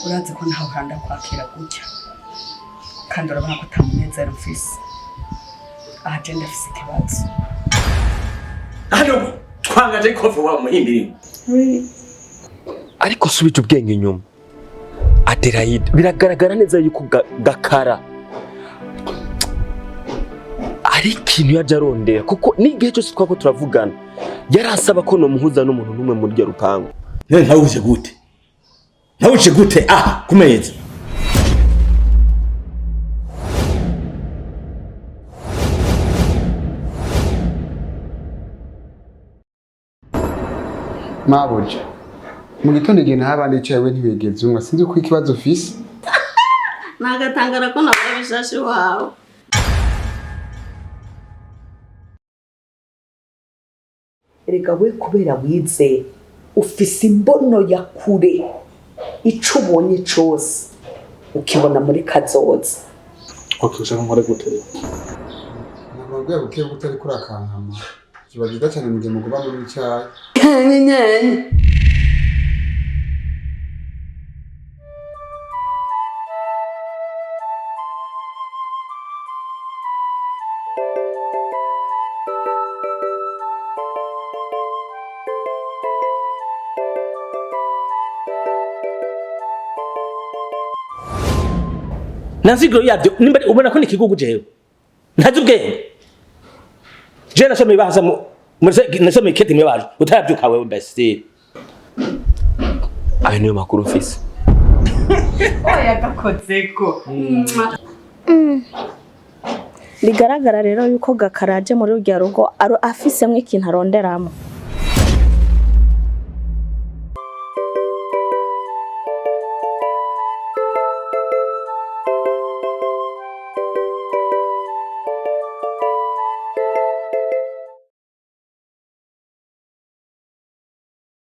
Urazi ko ntawe uranda kwakira gutya, kandi urabona ko ata munezero mfise. Aha je ndafise ikibazo. Hano twangaje ikofe wa muhimbiri. Ariko subije ubwenge inyuma, Adelaide, biragaragara neza yuko Gakara ari ikintu yaje arondera, kuko n'igihe cyose twako turavugana yarasaba ko nomuhuza n'umuntu n'umwe muri ryo rupangu. None ntawuje gute? Ntawuje gute aha ku meza? Mabuja, mu gitondo igihe naho abandi yicaye, we ntibigeze umwe. Sinzi uko ikibazo ufise. Nagatangara ko nabura bishashi wawe. Erega we, kubera wize, ufise imbono ya kure. Ico ubonye cose ukibona muri kazoza. Okay, ushaka nkore gute? Nababwiye buke buke, ariko urakankama. Biba byiza cyane mu gihe muguma muri icyayi. Nanzigiro yabyo nimba ubona ko ni ikigugu, jewe ntazi ubwenge. Je nasomeye baza mu nasomeye kete mwe baje utarabyuka wewe imbesire. Ayo niyo makuru mfise. Oya, gakozeko. Bigaragara rero yuko Gakaraje muri rurya rugo afisemwo ikintu aronderamo.